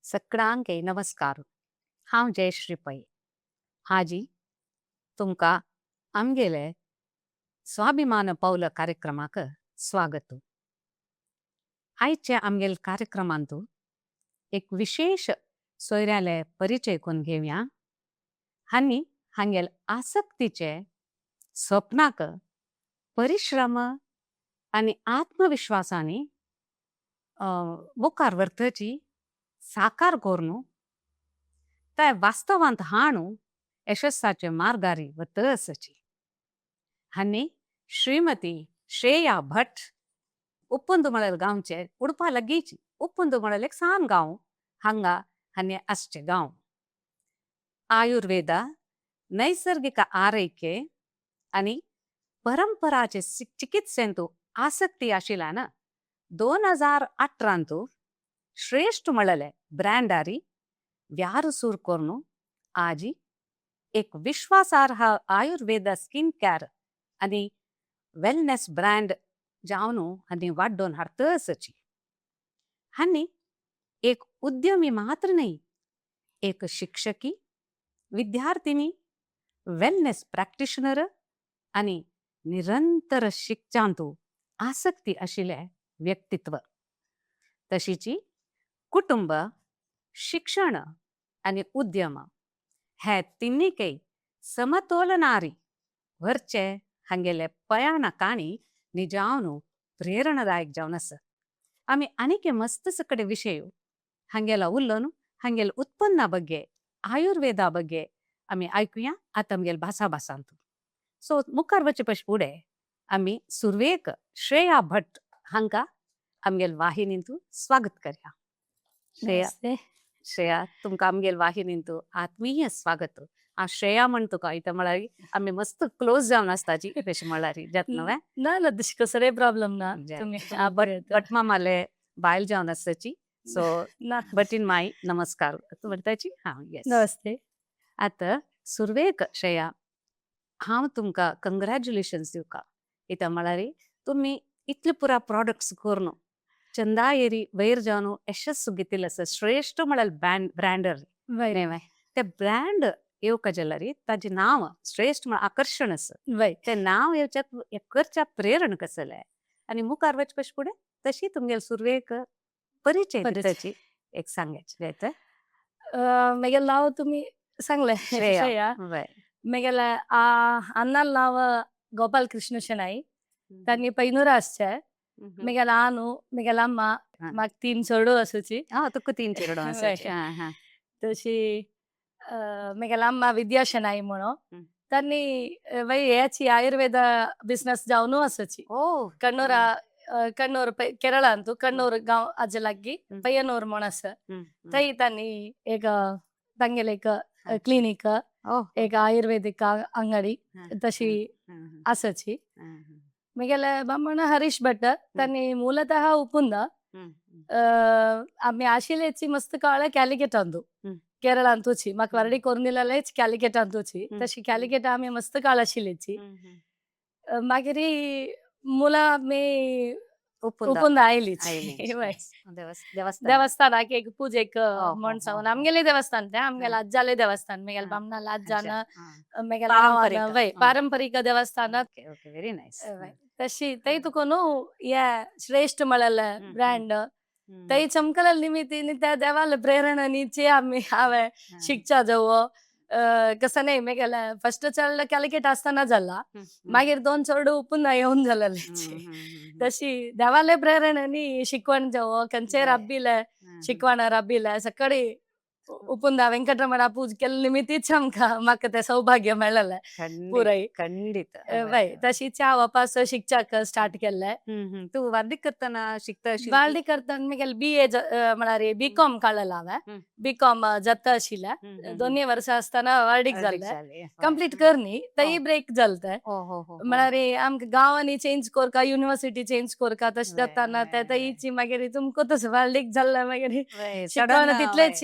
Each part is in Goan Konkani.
सगळ्यांक नमस्कार. हांव जयश्री पै. हाजी तुमकां आमगेले स्वाभिमान पावल कार्यक्रमाक स्वागत. आयचे आमगेले कार्यक्रमांतु एक विशेष सोयऱ्याले परिचय कोण घेवया हांनी हांगेल आसक्तीचे स्वप्नाक परिश्रम आणि आत्मविश्वासानी मुखार वर्तची साकार करून ते वास्तवांत हाणू यशस्साचे मार्गारी वतसची. हांनी श्रीमती श्रेया भट उप्पुंदुमळल गांवचे उडपा लागीची उप्पुंदुमळल एक सान गांव हांगा हांनी आसचे गांव. आयुर्वेदा नैसर्गिक आरैके आणि परंपराचे चिकित्सेंतु आसक्ती आशिल्ल्यान 2018 श्रेष्ठ म्हळले ब्रँडारी व्यार सूर करून आजी एक विश्वासार्ह आयुर्वेद स्किन केअर आणि वेलनेस ब्रँड जावन हांणी वाड्डोवन हाडतसची. हांणी एक उद्यमी मात्र न्हय, एक शिक्षकी, विद्यार्थिनी, वेलनेस प्रॅक्टिशनर आणि निरंतर शिकच्यांतु आसक्ती आशिल्लें व्यक्तित्व. तशीची कुटुंब, शिक्षण आनी उद्यम हे तिन्हीकय समतोलनारी व्हरचे हांगेले पयाणा काणी निजावन प्रेरणादायक जावन आसा. आमी आनीक मस्त सकडे विशय हांगेला उलोवन हांगेले उत्पन्ना ಬಗ್ಗೆ आयुर्वेदा ಬಗ್ಗೆ आमी आयकुया आतां आमगेले भासा भासांतू. सो मुखार वचचे पयशे फुडें आमी सुरवेक श्रेया भट हांकां आमगेले वाहिनींतू स्वागत करया. श्रेया. नमस्ते. श्रेया, तुमकां आमगेले वाहिनींतू आत्मीय स्वागत. हांव श्रेया म्हण तुका इतलें म्हळ्यार आमी मस्त क्लोज जावन आसताची तशें म्हळ्यार जाता न्हय. ना ना, तशी कसलोय प्रॉब्लम ना. तुमी भट भटमामाले बायल जावन आसताची, सो ना. भटीन माई नमस्कार तूं म्हणटाची. हां, येस. नमस्ते. आतां सुरवेक श्रेया, हांव तुमकां कंग्रॅच्युलेशन्स दिवका. कित्याक म्हळ्यार तुमी इतले पुरा प्रॉडक्ट्स करून चंदायेरी वयर जावन यशस्सु घेतिल्लें आसा. श्रेश्ठ म्हळ्यार ब्रँडर न्हय, ते ब्रँड येवका जाल्यार ताजें नांव श्रेश्ठ म्हळ्यार आकर्शण आसा. तें नांव येवच्याक करच्या प्रेरण कसलें आनी मुखार वचपा फुडें तशी तुमगेले सुरवेक परिचय परिचय. दिताची एक सांगायचें जायत. म्हगेलें नांव तुमी सांगलें. श्रेया. श्रेया. वय. म्हगेलें अण्णालें नांव गोपाल कृष्ण शेणाई, तांणी पैनूरा आसचे. म्हगेलें आनू, म्हगेलें अम्मा, म्हाका तीन चेडूं आसूची. आं, तुका तीन चेडवां आसाची. वय. आं हां. तशी म्हगेलें अम्मा विद्या शेणाई म्हणून तांणी वय हेची आयुर्वेद बिझनस जावनू आसूची. कण्णूरा, कण्णूर केरळांतू कण्णूर गांव आजे लागीं पय्यनूर म्हूण आसा, थंय तांणी एक तांगेलें एक क्लिनीक, एक आयुर्वेदीक अंगडी तशी आसाची. म्हगेले बामण हरीश भट, तांणी ಮೂಲತಃ ಉಪ್ಪುಂದ. आमी आशिल्लेची मस्त काळ कॅलिकटांतू, केरळांतूची. म्हाका वर्डी कोरनिलालेच कॅलिकटांतूची. तशी कॅलिकट आमी मस्त काळ आशिल्लेची. मागीर मुलां आमी उप्पुंदा उपुंदा आयलीची. आयली. वय. देवस्थान. देवस्थानाक एक पुजेक हो, म्हण हो, सावन हो. आमगेलें देवस्थान तें, आमगेलें आज्जालें देवस्थान, म्हगेलें बामणालें आज्जान, म्हगेलें पारंपरीक. भावान, वय, पारंपरीक देवस्थानात. Okay okay, very nice. वय, तशी थंय तुका न्हू हे श्रेश्ठ म्हळेलें ब्रँड थंय चमकले निमित्तीन त्या देवाले प्रेरणेची आमी हांवें शिकच्या जावो कसं नाही. म्हगेलें फर्स्ट चल कॅलिकट आसतना जाला, मागीर दोन चेडूं पुन्हा येवन जालेले. तशी देवाले प्रेरणेनी शिकवण जावो खंयचे राब्बिले शिकवण राब्बिले सकाळी उपुंदा वेंकटरमणा पूज केल्ले निमित्तीच आमकां म्हाका तें सौभाग्य मेळ्ळेलें पुराय. खंडीत. वय, तशीच हांव वापास शिकच्याक स्टार्ट केल्लें. तूं वर्दी करतना शिकता आशिल्ली? वाल्डी करतना म्हगेलें बी ए म्हळ्यार बी कॉम काडलेलें हांवें. बी कॉम जाता आशिल्लें. दोनूय वर्सां आसतना वार्डीक अर्दीक जाल्लें. जालें. कंप्लीट करनी थंय ब्रेक जालें तें. हो हो हो हो. म्हळ्यार आमकां गांवांनी चेंज करका, युनिवर्सिटी चेंज करका, तशें जाताना तें थंयची मागीर तुमकां तशें वार्डीक जाल्लें मागीर शिकवण सडन तितलेंच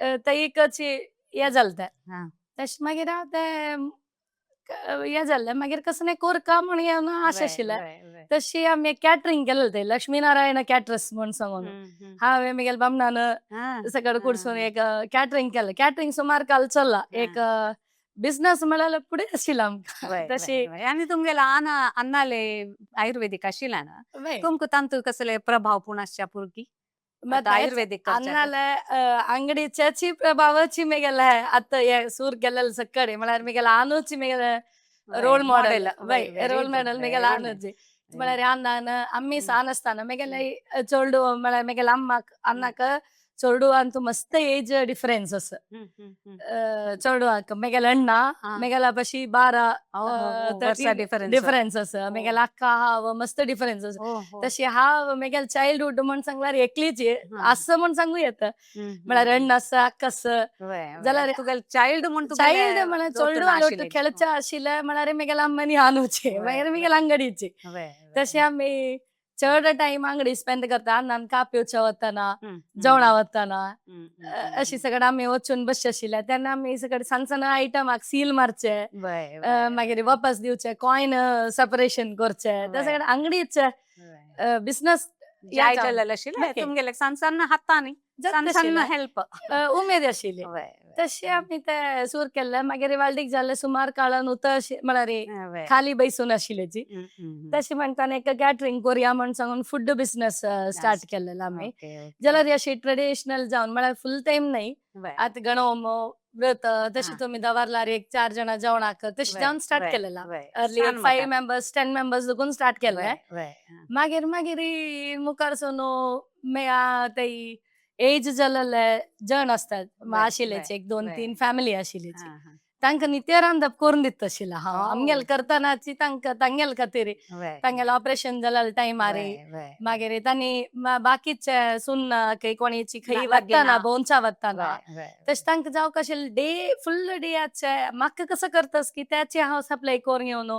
थंयकच हें जालें तें. हां. तशें मागीर हांव तें हें जाल्लें. मागीर कसं नाही कोरका म्हण हें आशा आशिल्लें. तशी आमी कॅटरींग केलें तें लक्ष्मीनारायण कॅटरस म्हण सांगून. हांवें म्हगेल्या बामणान सगळें कुडसून एक कॅटरींग केलें. कॅटरींग सुमार काल चल्ला. एक बिझनस म्हळ्यार फुडें आशिल्लें आमकां तशी. आनी तुमगेले आना अन्नाले आयुर्वेदीक आशिल्ल्यान तुमकां तांतू कसले प्रभाव पूण आसच्या पुरकी आयुर्वेदीक अन्नाले अंगडीच्याची प्रभावाची मेगेले आतां हे सूर केलेले सकाळी म्हळ्यार म्हगेले आनूची म्हगेले रोल मॉडेल. रोल मॉडेल म्हगेले आनूची. म्हळ्यार अण्णान आमी सान आसतना म्हगेले चेडू म्हळ्यार म्हगेले अम्माक अण्णाक चेडवांत मस्त एज डिफरन्स आसा. चेडवाक म्हगेले अण्णा म्हगेल्या पशी 12 डिफरन्स आसा. म्हगेले अक्का हांव मस्त डिफरन्स आसा. तशी हांव म्हगेले चायल्डहूड म्हण सांगल्यार एकलीच आसा म्हण सांगू येता. म्हळ्यार अण्णा आसा, अक्का आसा. जाल्यार तुगेले चायल्ड म्हण चायल्ड म्हळ्यार चेडवां लोट खेळचे आशिल्ले म्हळ्यार म्हगेले अम्मानी आनुचे मागीर म्हगेले अंगडीचे. तशें आमी चड टायम आंगडी स्पेंड करता. अण्णान काप्यो वतना, जेवणा वतना अशी सगळें आमी वचून बसचे आशिल्ले. तेन्ना आमी सगळे सान सान आयटमाक सील मारचे, मागीर वापस दिवचे, कॉयन सेपरेशन करचे. ते सगळे आंगडीच बिझनस तुमगेले सान सान हातांनी सान सान हेल्प उमेद आशिल्ली. तशें आमी ते सूर केल्ले. मागीर वाल्डीक जाल्ले सुमार काळान उतर म्हळ्यार खाली बैसून आशिल्ल्याची. तशें म्हणटाना एक कॅटरींग करुया म्हण सांगून फूड बिझनस स्टार्ट केल्लेलो आमी. जाल्यार अशी ट्रेडिशनल जावन म्हळ्यार फूल टायम न्हय, आतां गणोम व्रत तशें तुमी दवरल्यार एक 4 जाणां जेवणाक तशें जावन स्टार्ट केलेला. अर्ली 5 मेंबर्स 10 मेंबर्स देखून स्टार्ट केलें. मागीर मागीर मुखार सोन ते एज जाल्ले जण असतात आशिल्ल्याचे 1 2 3 फॅमिली आशिल्ल्याची, तांकां नित्य रांदप करून दिता आशिल्लें हांव. आमगेले करतनाची तांकां तांगेले खातीर तांगेले ऑपरेशन जाल्ले टायमार मागीर तांणी बाकीचे सुन्ना कोणीची खंय वतना भोंवच्या वतना तशें तांकां जावं आशिल्लें डे फुल डेयाचे म्हाका कसो करतास की त्याची हांव सप्लाय करून घेवन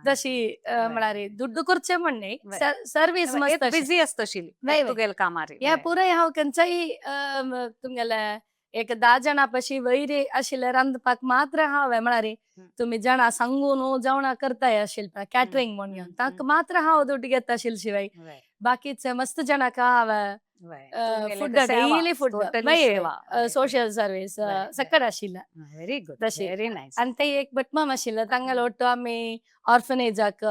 तशी म्हळ्यार दुड्डू करचे म्हण न्ही, सर्वीस मस्त बिझी आसता आशिल्ली तुगेले कामार. हे पुराय हांव खंयच्याय तुमगेले एक 10 जाणां पशी वयर आशिल्ले रांदपाक मात्र हांव म्हळ्यार तुमी जाणां सांगून जेवणां करताय आशिल्ले कॅटरींग म्हण घेवन तांकां मात्र हांव दुड्ड घेता आशिल्ले. शिवाय बाकीचे मस्त जाणांक हांव food daily food social service सगळें आशिल्लें. व्हेरी गुड, तशें व्हेरी नायस. आनी ते एक भटमाम आशिल्ले तांगेले ಒಟ್ಟು आमी ऑर्फनेजाक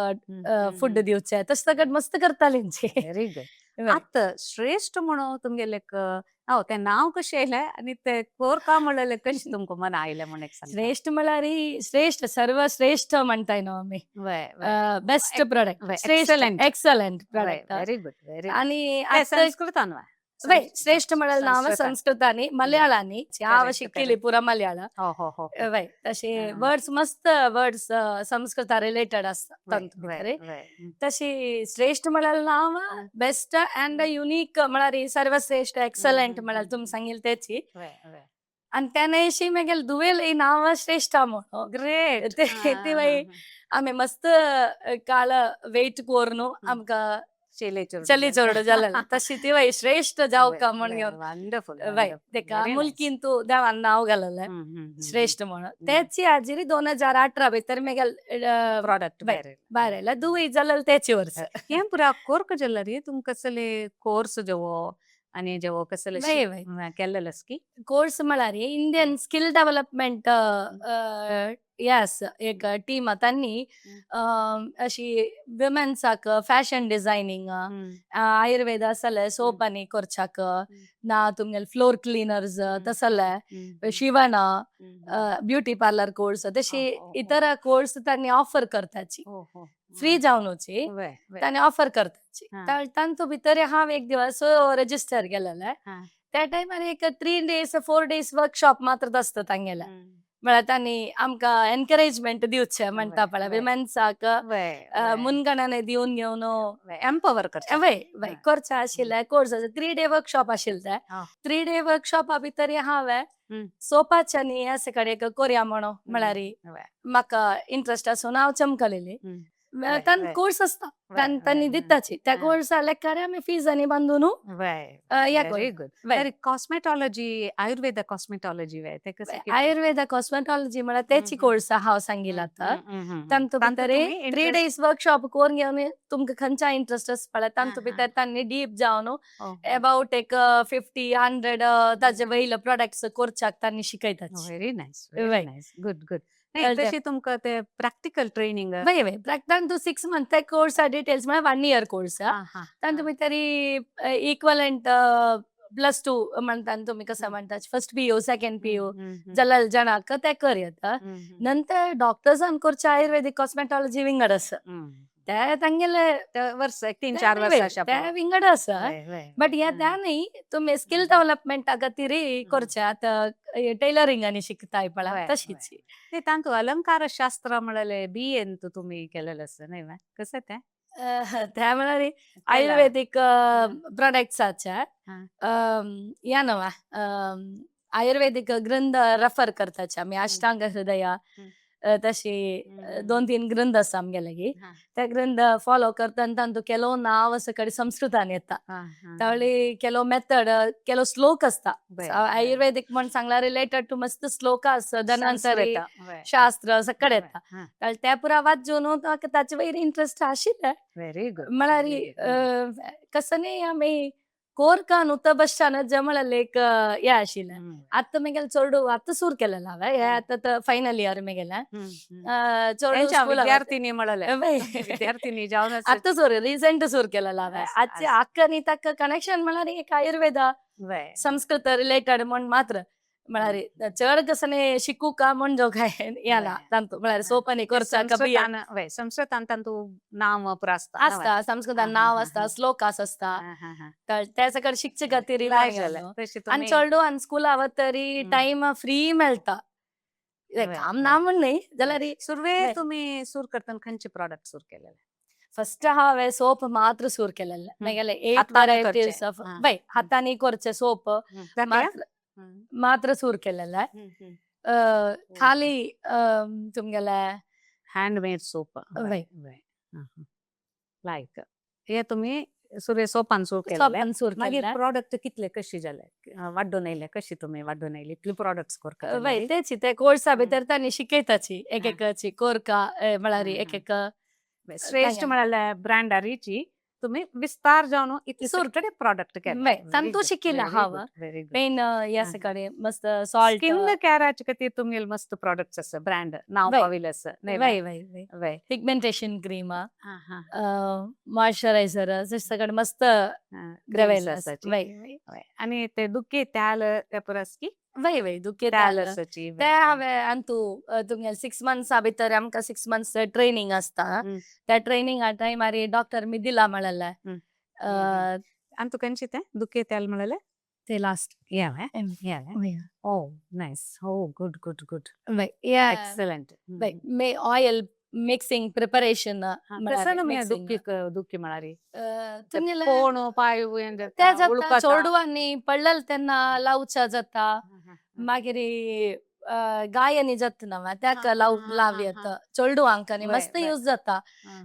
फूड दिवचे तशें सगळें मस्त करतालीं. Very good. आतां श्रेष्ठ म्हणून तुमगेले तें नांव कशें आयलें आनी तें कोरका म्हणलें कशें तुमकां मन आयलें म्हण एक सांग. श्रेष्ठ म्हळ्यार श्रेष्ठ सर्वश्रेष्ठ म्हणताय न्हू आमी. Best product, excellent, excellent product. Very good, very. आनी संस्कृतान श्रेष्ठ म्हळ्यार नांव संस्कृतानी मलयाळानी हांव शिकली पुरा मलयाळ. वय तशे वर्ड्स मस्त वर्ड्स संस्कृता रिलेटेड आसता. तशी श्रेष्ठ म्हळ्यार नांव बेस्ट अँड युनिक म्हळ्यार सर्वश्रेष्ठ एक्सलंट म्हळ्यार तुमी सांगिल्लें तेची. आनी तेन्ना मागीर दुवेल नांव श्रेष्ठ म्हणून ग्रेट. ती आमी मस्त काळ वेट करून आमकां चली चेडू जालें तशी ती वय श्रेष्ठ जावका म्हण घेवन वंडरफुल. वय तेका मुलकीन तूं देवान नांव घाललें श्रेष्ठ म्हणून. तेची हाजेर 2018 भितर मागीर प्रॉडक्ट भायर आयलें. दुवय जालें तेचे वर्स. हें पुरा कोर्क जाल्यार तुमकां कसले कोर्स जेवो आनी जेवो कसले केल्लेलेस की कोर्स म्हळ्यार इंडियन स्किल डेव्हलपमेंट येस एक टीम तांणी अशी विमेन्साक फॅशन डिझायनिंग, आयुर्वेद आसले सोप आनी करच्याक ना तुमगेले फ्लोर क्लिनर्स तसले शिवण, ब्युटी पार्लर कोर्स तशी इतर कोर्स तांणी ऑफर करताची फ्री जावनूची तांणी ऑफर करताची. तांतू भितर हांव एक दिवस रजिस्टर केलेले. त्या टायमार एक 3 days 4 days workshop मात्र आसता तांगेले. म्हळ्यार तांणी आमकां एनकरेजमेंट दिवचें म्हणटा पळय विमेन्साक मुनगणाने दिवन घेवन एम्पवर करचें. वय वय करचें आशिल्लें कोर्स. 3 डे वर्कशॉप आशिल्लें तें. 3 डे वर्कशॉपा भितर हांवें सोपाच्या न्ही अशें कडेन कोरया म्हणून म्हळ्यार म्हाका इंट्रस्ट आसून हांव चमकलेली. तान कोर्स आसता, तांणी दिताची त्या कोर्सा लेखार आमी फीज आनी बांदून या. Very good. तर कॉस्मेटॉलॉजी, आयुर्वेदा कॉस्मेटॉलॉजी वे ते कसं कितें? आयुर्वेदा कॉस्मेटॉलॉजी म्हळ्यार तेची कोर्स हांव सांगिला आतां. तांतू तांतू भितर तुमी 3 इंटरेस्ट डेज वर्कशॉप करून घेवन तुमकां खंयच्या इंट्रस्ट आसा पळय, तांतू भितर तांणी डीप जावन अबाउट एक 50 100 ताजे वयले प्रोडक्ट्स करच्याक तांणी शिकयतात. Very nice, very nice, good good. नाही, कळटा. तशी तुमकां ते प्रॅक्टिकल ट्रेनिंग. वय वय, तांतू 6 मंथ ते कोर्स डिटेल्स म्हळ्यार 1 इयर कोर्स. तांतू भितर इक्वलंट +2 म्हणता तुमी, कसं म्हणतात, फर्स्ट पीयू, सेकंड पीयू जाल्यार जाणाक ते कर येता. नंतर डॉक्टर्सान करचे आयुर्वेदिक कॉस्मेटॉलॉजी विंगड आसा, ते तांगेले वर्स एक 3-4 वर्सां. ते विंगड आसा. बट ह्या त्या न्ही, तुमी स्किल डेव्हलपमेंटा खातीर करचे. आतां टेलरिंग आनी शिकताय पळय, तशीच. ते तांतू अलंकार शास्त्र म्हळ्यार बी एन तुमी केलेलं आसा न्ही वा? कसं तें? त्या म्हळ्यार आयुर्वेदिक प्रोडक्ट्साचे या नवा आयुर्वेदिक ग्रंथ रेफर करताचे आमी, अष्टांग हृदय तशी 2-3 ग्रंथ आसा आमगे लागीं. ते ग्रंथ फॉलो करता आनी तांतू केलो नांव सकड संस्कृतान येता, त्यावेळी केलो मेथड, केलो श्लोक आसता. आयुर्वेदिक म्हण सांगला, रिलेटेड टू मस्त श्लोक आसा, धन्वंतरी शास्त्र सकड येता. ते पुरा वाचून म्हाका ताचे वयर इंट्रस्ट आशिल्ले. Very good. म्हळ्यार कसं न्ही, आमी कोरकान उत बसच्यान जे म्हळ्यार एक हे आशिल्लें. आतां मागीर चेडू आतां सुरू केलेलं हांवें हे, आतां फायनल इयर मागेलें चेडू. विद्यार्थिनी म्हळ्यार विद्यार्थिनी जावन. आतां सुरू, रिसेंट सुरू केलेलं हांवें. आजचे आक्का आनी ताका कनेक्शन म्हळ्यार एक आयुर्वेदा संस्कृत रिलेटेड म्हण मात्र. म्हळ्यार चड कसं न्ही शिकूका म्हण जो काय येना तांतू, म्हळ्यार सोपनी करचाक बी संस्कृतान, संस्कृतान तांतू नांव पुरा आसता. आसता, संस्कृतान नांव आसता, श्लोकास आसता, तर त्या सकड शिकचे खातीर. आनी चेडू आनी स्कुला वतरी टायम फ्री मेळटा, काम ना म्हण न्ही जाल्यार. सुरवे तुमी सुर करतना खंयचे प्रॉडक्ट सुर केलेले? फस्ट हांवें सोप मात्र सुर केलेले. मागीर 8 व्हरायटीज ऑफ वय हातांनी करचे सोप मात्र सुर केलेले खाली तुमगेले. हँडमेड सोप. वय. लायक हे तुम्ही सुरे सोपान सुर केलेले. सोपान सुर. मागीर प्रॉडक्ट कितले कशी जाले, वाड्डून येयले, कशी तुम्ही वाड्डून येयले इतले प्रॉडक्ट्स करता? वय, तेच ते कोर्सा भितर तांणी शिकयताची एक एकाची कोरका, म्हळ्यार एक एक. श्रेष्ठ म्हळ्यार ब्रँडारीची तुम्ही विस्तार जावन इतले सगळे प्रॉडक्ट केले. तांतू शिकिल्लें हांव मेन ह्या सगळे मस्त सॉल्ट. स्किन केअराचे खातीर तुमगेले मस्त प्रॉडक्ट्स आसा, ब्रँड नाव पाविल्ले आसा. वय वय वय, पिगमेंटेशन क्रीम, मॉइश्चरायझर, सगळे मस्त. वय. आणि ते दुखी त्याल त्या परस की वय वय, दुखी त्याल. ते हांवें अंतू तुमगेले 6 मंथ्सा भितर आमकां 6 मंथ्स ट्रेनिंग आसता. त्या ट्रेनिंगा टायमार डॉक्टर मिदिला म्हळ्यार. अंतू खंयचे ते दुखे त्याल म्हळ्यार? ते लास्ट. या या, ओ नायस, हो, गुड गुड गुड. एक्सलंट. मे ऑयल मिक्सिंग प्रिपरेशन. कसं ना दुखी दुखी म्हळ्यार? तुमगेले कोण पाय. ते जाता, चेडवांनी पडलेले तेन्ना लावच्या जाता. मागीर गायनी जाता ना, ताका लाव लाव येता. चेडवांक आनी मस्त यूज जाता.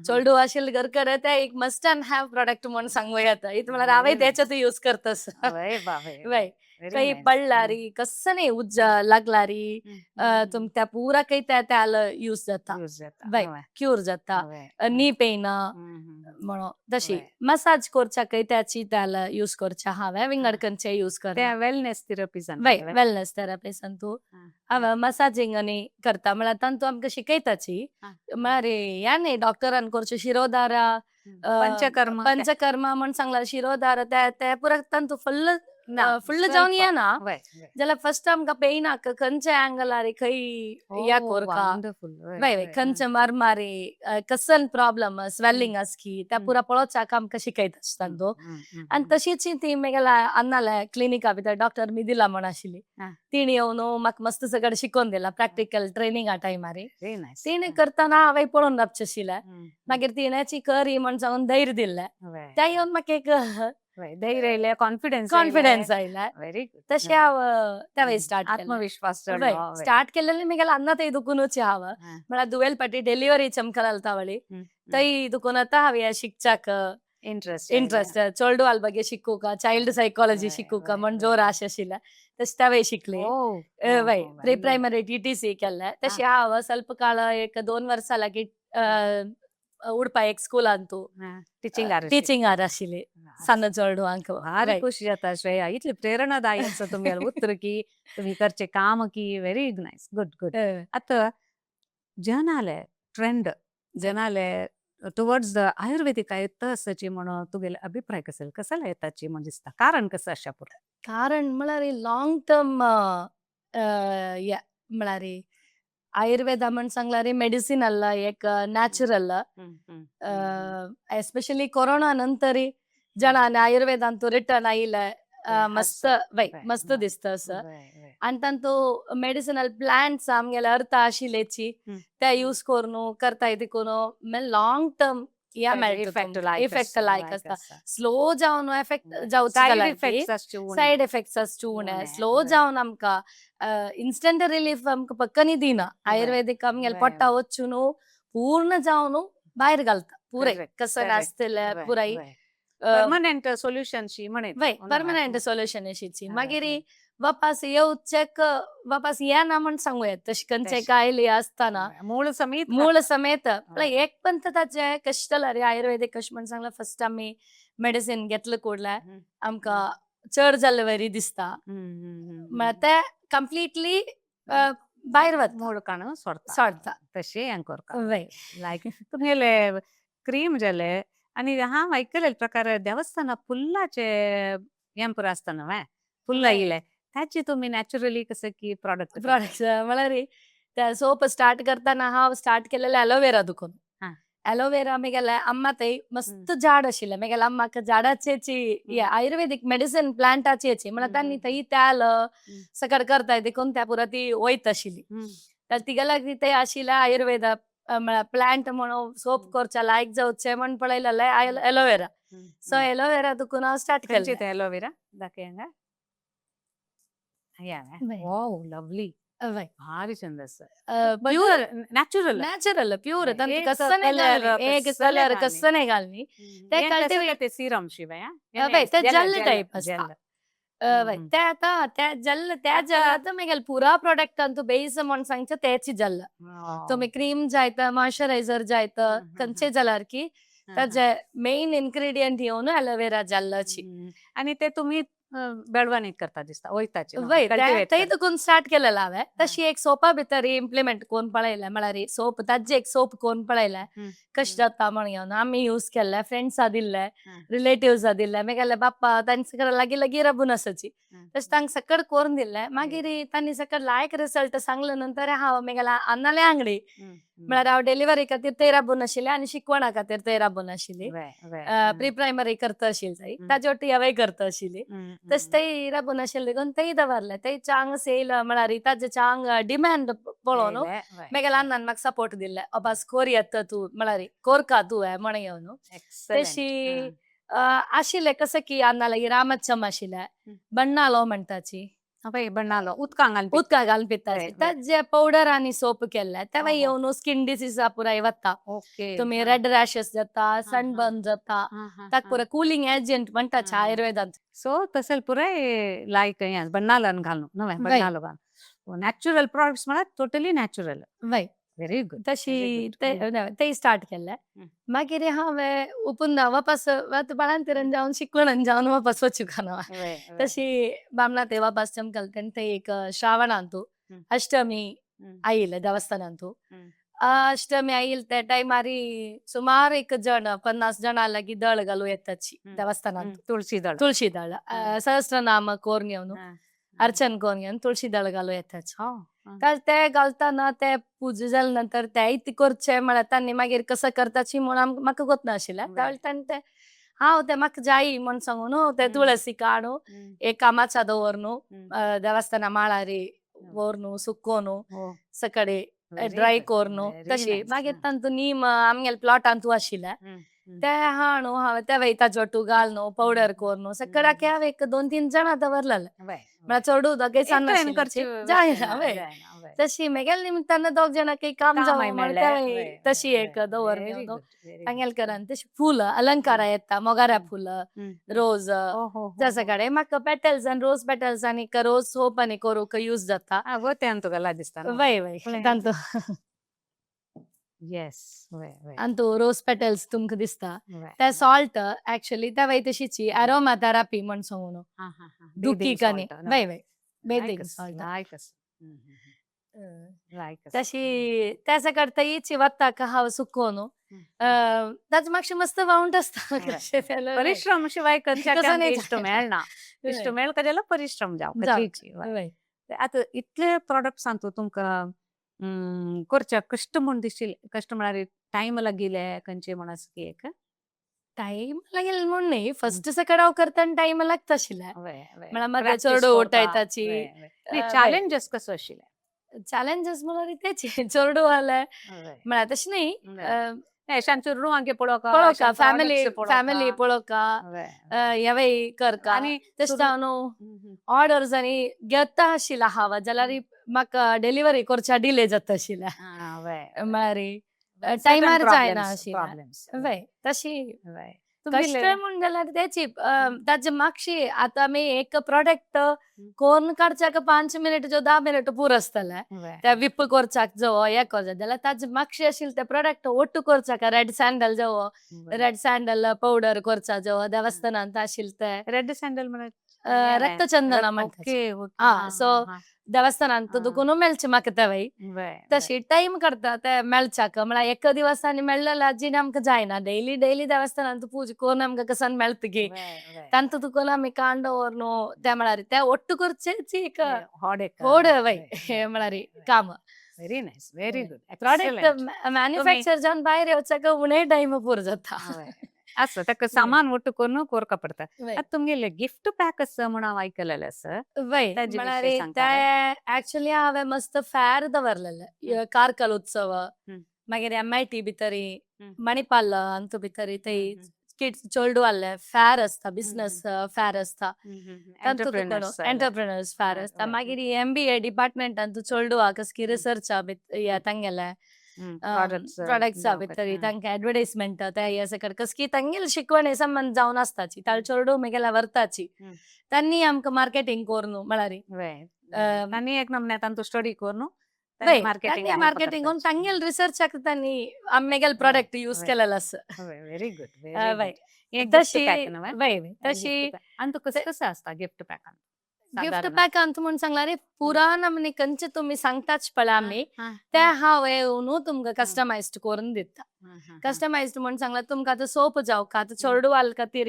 चेडू आशिल्ले घरकर ते एक मस्ट अँड have product म्हणून सांगू येता. इत म्हळ्यार हांवें त्याच्यात यूज करतस. वय, काही पडलारी कसं नाही, उज्ज लागलारी तुम त्या पुरा काही त्या त्याला यूज जाता, वय, क्यूर जाता. नी पेन म्हणून तशी मसाज करच्या काही त्याची त्याला यूज करच्या हांवें विंगड खंयचे यूज कर. त्या वेलनेस थेरपी. वय, वेलनेस थेरपी तूं हांवें मसाजिंग आनी करता. म्हळ्यार तांतू आमकां शिकयताची, म्हळ्यार ह्या न्ही डॉक्टरान करच्यो शिरोधारा, पंचकर्म. पंचकर्म म्हण सांगला, शिरोधारा, त्या त्या पुरा तांतू फुल्ल फुल्ल जावन येना जाल्यार फर्स्ट आमकां पेनाक खंयच्या अँगलार खंय या कोरका, वय वय, खंयचे मारमारी कसन प्रॉब्लम, स्वेलिंग आसकी त्या पुरा पळोवच्याक आमकां शिकयता तांतू. आनी तशीच ती मागीर अन्नाले क्लिनिका भितर डॉक्टर मिदिला म्हण आशिल्ली, तिणी येवन म्हाका मस्त सगळें शिकोवन दिला प्रॅक्टिकल ट्रेनिंगा टायमार. तिणें करतना हांवें पळोवन रावचें आशिल्लें. मागीर तिण्याची करी म्हण सांगून धैर्य दिल्लें, त्या येवन म्हाका एक धैर्य येयलें, कॉन्फिडन्स कॉन्फिडन्स आयला. Very good. तशें हांव तें स्टार्ट केलें. आत्मविश्वास वय चडलो. स्टार्ट केलेले मिगेले अन्ना तै दुकुनूच हांव, म्हळ्यार दुवेल पाटी डिलिव्हरी चमकलाल तावळी तै दुकून आतां हांवें शिकच्याक इंट्रस्ट इंट्रस्ट चेडवाल ಬಗ್ಗೆ शिकूका, चाइल्ड सायकोलॉजी शिकूका म्हण जोर आशा आशिल्ले, तशें तेंवूय शिकली. वय प्री प्रायमरी टीटीसी केल्ले. तशें हांव ಸ್ವಲ್ಪ ಕಾಲ एक 2 वर्सां लागीं उडपा एक स्कुलांतू टिचींग टिचिंगार आशिल्ली सान्न चेडवांक. भारी खुशी जाता श्रेया, इतले प्रेरणादायी आसा तुमगेलें उतर की तुमी करचें काम की, व्हेरी नायस, गुड गुड. आतां जनाले ट्रेंड, जनाले टुवर्ड्स the आयुर्वेदिक येता आसाची म्हणून तुगेले अभिप्राय कसल कसला येताची म्हण दिसता, कारण कसं अशा पुरा? कारण म्हळ्यार लाँग टर्म म्हळ्यार आयुर्वेदा म्हण सांगल्यार मेडिसिन अಲ್ಲ, एक नॅचरल. एस्पेशली कोरोना नंतर जणांनी आयुर्वेदांतू रिटर्न आयले, मस्त वय मस्त दिसता असं. आणि तांतू मेडिसिनल प्लांट्स आमगेले अर्थ आशिल्लेची ते यूज करून करताय देखून लाँग टर्म या मेळटा, इफेक्ट लायक आसता. स्लो जावन एफेक्ट जावचो सायड जाल्यार इफेक्ट्स आसचे उणे. सायड इफेक्ट्स आसचे उणे, उणे, स्लो बरें. जावन आमकां इन्स्टंट रिलीफ आमकां पक्कनी दिना आयुर्वेदीक. आमगेले पोट्टा वचून पूर्ण जावन भायर घालता पुराय कसं नासतलें पुराय परमनंट सोल्युशन शी म्हणेत. वय, परमनंट सोल्युशन अशीची. मागीर वापस येवचेक वापस येना म्हण सांगू येत तशें खंयचे तशें. कायले आसतना मूळ समेत. मूळ समेत. म्हळ्यार एक पण ताचे कशें जाल्यार आयुर्वेदीक कशें म्हण सांगलां, फर्स्ट आमी मेडिसीन घेतलें कुडले आमकां चड जाल्ले वरी दिसता, म्हळ्यार ते कंप्लिटली भायर वता. मूळ काणू सोडता. सोडता. तशें हें करता. वय. लायक तुमगेले क्रीम जाले आनी हांव आयकलेले प्रकार देवस्थाना फुल्लाचे हें पुरो आसता न्हय, फुल्ल आयिल्ले ताची तुमी नॅचरली कसं की प्रॉडक्ट? प्रॉडक्ट म्हळ्यार त्या सोप स्टार्ट करतना हांव स्टार्ट केलेले एलोवेरा दुखून. एलोवेरा मिगेले अम्मा थंय मस्त झाड आशिल्लें मिगेले अम्माक, झाडाचेची आयुर्वेदीक मेडिसिन प्लांटाचेची, म्हळ्यार तांणी थंय तेल सकट करताय देखून त्या पुरा ती वयत आशिल्ली. तर तिका लागली ते आशिल्ले आयुर्वेदा म्हळ्यार प्लांट म्हणून सोप करच्या लायक जावचें म्हण पळयलेलें एलोवेरा. सो एलोवेरा दुखून हांव स्टार्ट खंयची केलें. ते एलोवेरा दाखय हांगा. वाव, लवली. वय. भारी चंद आसा, प्युअर नॅचरल. Natural pure. एक कसं नाही कलर घालणी, एक कसलें कलर घालणी. कसं नाही घालणी ते ते सिरम शिवाय. वय, ते जेल टायप आसता. वय, ते आतां ते जल्ल त्या जल्लात मागीर पुरा प्रोडक्टान तूं बेस म्हण सांगचें तेच जल्ल. तुमी क्रीम जायत, मॉइश्चरायझर जायत, खंयचे जाल्यार की ताजे मेन इन्ग्रेडियंट येवन एलोवेरा जल्लाची. आणि ते तुम्ही बेडवानीत करता दिसता वयताचे? वय, थंय तुकून स्टार्ट केलेलं हांवें. तशी एक सोपा भितर इम्प्लिमेंट कोन्न पळयलें, म्हळ्यार सोप ताजे एक सोप कोन्न पळयलें कशें जाता म्हण घेवन आमी यूज केल्ले, फ्रेंड्सा दिल्ले, रिलेटिव्सा दिल्ले. मागीर बाप्पा तांचे कडेन लागीं लागीं राबून आसाची, तशें तांकां सकट करून दिल्लें. मागीर तांणी सकट लायक रिजल्ट सांगले नंतर हांव मागीर अन्नाले आंगडी, म्हळ्यार हांव डिलिव्हरी खातीर थंय राबून आशिल्लें आनी शिकवणा खातीर थंय राबून आशिल्ली. प्री प्रायमरी करता आशिल्ली थंय, ताजे वटी हांवें करता आशिल्ली. तशें थंय राबून आशिल्लें देखून थंय दवरलें. थंय चांग सेल, म्हळ्यार ताजे चांग डिमांड पळोवन मागीर अण्णान म्हाका सपोर्ट दिल्ले, अबास कोर येता तूं, म्हळ्यार कोरका तूं हें म्हण घेवन. तशी आशिल्लें कसं की अण्णा लागीं रामाचम आशिल्लें, बण्णालो म्हणटाची. बण्णालो उदकां घालून? उदका घालून पिताची. ताजे पावडर आनी सोप केल्ले, तेवूय येवन स्किन डिसीजा पुराय वता. तुमी रेड रॅशेस जाता, सनबर्न जाता, ताका पुराय कुलींग एजंट म्हणटाचे आयुर्वेदांत. सो तसेल पुराय लायक हें बण्णालान घालून न्हय? बण्णालो घालून नॅचरल प्रॉडक्ट्स म्हळ्यार टोटली नॅचरल. वय. Very good. तशी ते स्टार्ट केल्लें. मागीर हांवें ओपन वापस बाळांतरान जावन शिकवणान जावन वापस वचूंक ना. तशी बामणा ते वापस चमकल ते एक श्रावणांतू अष्टमी आयिल्ले देवस्थानांतू. अष्टमी आयिल्ले त्या टायमारी सुमार एक जण 50 जणां लागीं दळ घालूं येताची देवस्थानांत. तुळशी दळ. तुळशी दळ, सहस्रनाम कोरून घेवन, अर्चन करून घेवन तुळशी दळ घालूं येताची. तर ते घालतना ते पुजा जाले नंतर तेय ती करचे म्हळ्यार तांणी मागीर कसं करताची म्हूण म्हाका गोत नाशिल्लें. तांणी ते हांव ते म्हाका जायी म्हण सांगू न्हू ते तुळसी काडू एक कामाचा दवर न्हू देवस्थाना माळारी व्हरून सुकोवन सकाळी ड्राय करून तशी. मागीर तांतू नीम आमगेले प्लॉटांतू आशिल्लें. ते हाणू हांवें ते वयता जोटू घाल न्हू पावडर कोर न्हू सगळ्याक हांवें एक 2-3 जाणां दवरलेले म्हळ्यार चडू दोगे एकट्यान करची जायना वय तशी मेगेल्या निमित्तान दोग जाणांक काम जावं म्हण ते तशी एक दवर तांगेल करान तशी फुलां अलंकारां येता मोगाऱ्या फुलां रोज तशें कडे म्हाका पेटल्स आनी रोज पेटल्स आनी रोज सोप आनी करूंक यूज जाता. तुका दिसता वय वय तांतू येस वय वय आनी रोज पेटल्स तुमकां दिसता ते सॉल्ट एक्चुअली ते वय तशीची एरोमा थेरपी म्हण सांगून दुखीक आनी वय वय बेदिंग सॉल्ट तशी त्या करता इची वता हांव सुकोवन ताचे मातशें मस्त वावंट आसता. परिश्रम शिवाय करच्या इश्ट मेळना, इश्ट मेळका जाल्यार परिश्रम जावं. आतां इतले प्रोडक्ट्स सांगतो तुमकां करच्या कश्ट म्हूण दिशिल्ले, कश्ट म्हळ्यार टायम लागिल्ले खंयचे म्हण की एक टायम लागेल म्हूण न्ही, फर्स्ट सकड हांव करतना टायम लागता आशिल्लें म्हळ्यार म्हाका चड उठायताची. चॅलेंजेस कसो आशिल्ले? चॅलेंजेस म्हळ्यार तेच चेडूं आलें म्हळ्यार तशें न्ही चेडवांके पळोवका पळोवका फॅमिली फॅमिली पळोवका हेवय करका आनी तशें जावन न्हू ऑर्डर्स आनी घेता आशिल्लें हांव जाल्यार म्हाका डिलिव्हरी करच्या डिले जाता आशिल्लें म्हळ्यार टायमार जायना आशिल्लें वय तशी कश्ट म्हूण जाल्यार तेची ताजे मातशी आतां आमी एक प्रोडक्ट कोन्न काडच्याक 5 मिनट जो 10 मिनट पुरो आसतले त्या विप करच्याक जो हे करच्याक जाल्यार ताजे मातशी आशिल्ले ते प्रोडक्ट ಒಟ್ಟು करच्याक रेड सँडल जो रेड सँडल पावडर करचा जो देवस्थानांत आशिल्ले ते रेड सँडल म्हळ्यार रक्तचंदना म्हणटा. सो देवस्थानांत दुकून मेळचे म्हाका तेवय तशी टायम करता ते मेळच्याक म्हळ्यार एक दिवस आनी मेळ्ळें आजी आमकां जायना डेली डेली देवस्थानांत पूजा करून आमकां कसान मेळटा की तांतू तुकून आमी कांड दवर ते म्हळ्यार ते ಒಟ್ಟು करचेच एक होड वय म्हळ्यार काम. Very nice, very good. Product manufacture जावन भायर येवच्याक उणें टायम पुरो जाता. आसा ताका सामान ಒಟ್ಟು करून कोरका पडटा. आतां तुमगेले गिफ्ट पॅक आसा म्हूण हांव आयकलेलें आसा. वय म्हळ्यार ते एक्चुअली हांवें मस्त फॅर दवरलेले कार्कल उत्सव मागीर MIT भितरी मणिपाल अंतू भितरी थंय किड्स चेडूं आहले फॅर आसता बिजनस फॅर आसता एंटरप्रिनर्स फॅर आसता. मागीर MBA डिपार्टमेंटान तूं चेडवां कसली रिसर्चा तांगेले प्रोडक्ट्सा भितरी तांकां एडवर्टायजमेंट ते हे सगळें कसकी तांगेले शिकवण संबंद जावन आसताची ताळ चेडूं मेगेल्या व्हरताची तांणी आमकां मार्केटींग करून म्हळ्यार तांणी एक नमन्या तांतू स्टडी करून मार्केटिंग करून तांगेले रिसर्चाक तांणी आमी प्रोडक्ट यूज केलेलो आसा. Very good. वय तशी वय तशी आनी कसं कसं आसता गिफ्ट पॅकान? गिफ्ट पॅकान म्हूण सांगला रे पुरा नमने खंयचे तुमी सांगताच पळय आमी ते हांव येवन तुमकां कस्टमायज्ड करून दिता. कस्टमायज्ड म्हूण सांगला तुमकां आतां सोप जावका आतां चेडवाल खातीर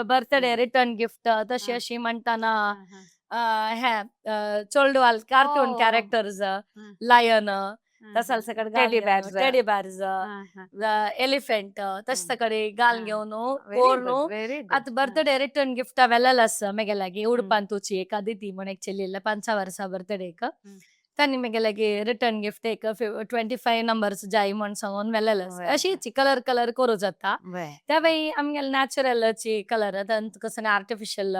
बर्थडे रिटर्न गिफ्ट तशी अशी म्हणटाना हे चेडवाल कार्टून कॅरेक्टर्स लायन तसल सगळं टेडी बेअर्स एलिफंट तशें सगळे घाल घेवन कोरून आतां बर्थडे रिटर्न गिफ्ट व्हेलेलें आसा मेगे लागीं उडपान तुची एक अदिती म्हण एक चली 5 वर्सां बर्थडेक तांणी मेगे लागीं रिटर्न गिफ्ट एक 25 नंबर्स जाय म्हण सांगून व्हेलेलें आसा. अशीच कलर कलर करूं जाता त्या बाई आमगेले नॅचरलची कलर तांतू कसलें आर्टिफिशल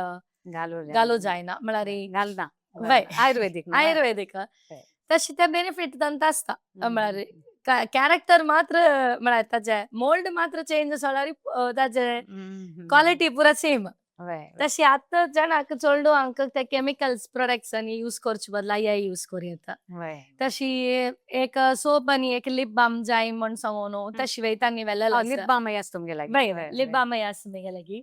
घालू जायना म्हळ्यार घालना वय आयुर्वेदीक आयुर्वेदीक तशें ते बेनिफीट तांकां आसता म्हळ्यार कॅरेक्टर मात्र म्हळ्यार ताजे मोल्ड मात्र चेंज जाल्यार ताजे क्वालिटी पुरा सेम. तशी आतां जाणांक चेडवांक ते केमिकल्स प्रोडक्ट्स आनी यूज करचे बदला हे यूज करूं येता. तशी एक सोप आनी एक लिप बाम जाय म्हण सांगून तशी वयतानी व्हेलेलें लिप बामय आसा तुमगे लागीं? वय लिप बामय आसा मेगे लागीं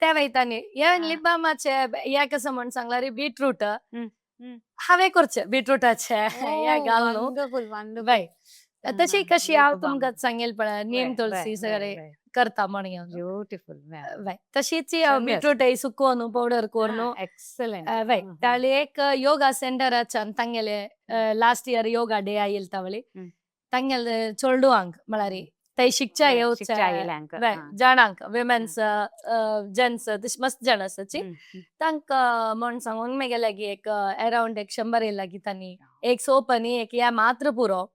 ते वयतानी हे लिप बामाचे हे कसं म्हण सांगला रे बीटरूट हांवें करचें बीटरूटाचे हे घाल न्हू वय तशी कशी हांव तुमकां सांगेल पळय नीम तुळसी सगळे करता म्हण घेवन ब्युटिफुल. वय तशीच बीटरूट सुकोवन पावडर करून एक्सलंट. वय ताळी एक योगा सेंटराच्यान तांगेले लास्ट इयर योगा डे आयल तावळी तांगेले चेडवांक म्हळ्यार थंय शिकच्या येवच्या जाणांक विमेन्स जेंट्स तशी मस्त जाण आसाची तांकां म्हण सांगून मेगे लागीं एक अरावंड एक 100 लागीं तांणी एक सोप आनी एक या मात्र पुरो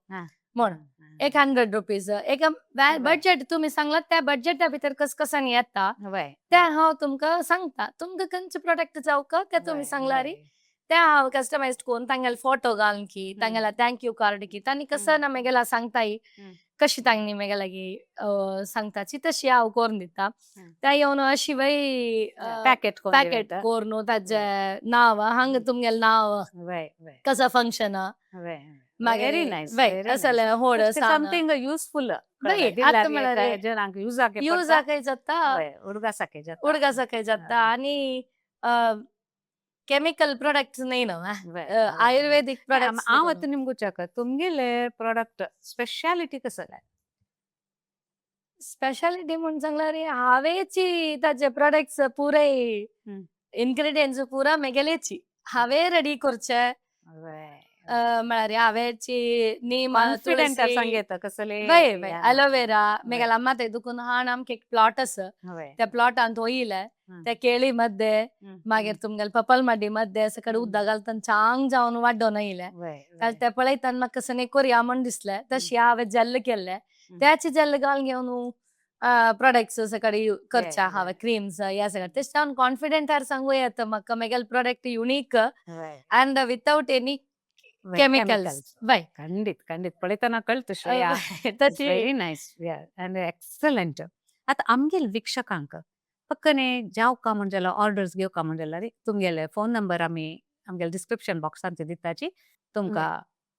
म्हण एक 100 रुपीज एक बजेट तुमी सांगलात त्या बजेटा भितर कस कसान येता ते हांव तुमकां सांगता. तुमकां खंयचे प्रोडक्ट जावका ते तुमी सांगलारी ते हांव कस्टमायज करून तांगेले फोटो घालून की तांगेला thank you card की तांणी कसं ना मेगेला सांगताय कशी तांणी मेगे लागी सांगताची तशी हांव करून दिता. त्या येवन अशी वय पॅकेट. पॅकेट करून ताजे नांव हांगा तुमगेलें नांव कसं फंक्शन मागीर व्हेरी नायस. वय असले होड समथिंग युजफुल. वय, आतां म्हळ्यार जनांक युजाक युजाकय जाता. उडगासाकय जाता. उडगासाकय जाता आणि केमिकल प्रोडक्ट्स न्ही न्हू, आयुर्वेदीक प्रोडक्ट्स. हांव आतां निमगो विचारता, तुमगेले प्रोडक्ट स्पेशालिटी कसं काय? स्पेशालिटी म्हूण सांगल्यार हांवेची ताजे प्रोडक्ट्स पुराय इन्ग्रेडियंट्स पुरा मेगेलेची हांवें रेडी करचे. म्हळ्यार हांवेची नीम, कॉन्फिडंट तुळसी, सांगता कसले. वय वय, एलोवेरा. मेगेले अम्मा ते दुकून हाण आमकां एक प्लॉट आसा, त्या प्लॉटांत वयले त्या केळी मध्ये, मागीर तुमगेले पपलमाडी मध्ये सकाळी उदक घालतना चांग जावन वाडोवन येयले. ते पळयतना म्हाका कसं करया म्हण दिसलें, तशी हांवें जेल्ल केल्लें. त्याचे जेल्ल घालून घेवन प्रोडक्ट्स सकाळी करच्या हांवें क्रीम्स ह्या सगळें. तशें हांव कॉन्फिडंटार सांगू येता म्हाका मेगेले product unique and without any chemicals वय. खंडीत खंडीत, पळयतना कळत श्रेया. तशी व्हेरी नायस अँड एक्सलंट. आतां आमगेले वीक्षकांक पक्कने जावका म्हण जाल्यार, ऑर्डर्स घेवका म्हण जाल्यार तुमगेले फोन नंबर आमी आमगेले डिस्क्रिप्शन बॉक्सांत दिताची, तुमकां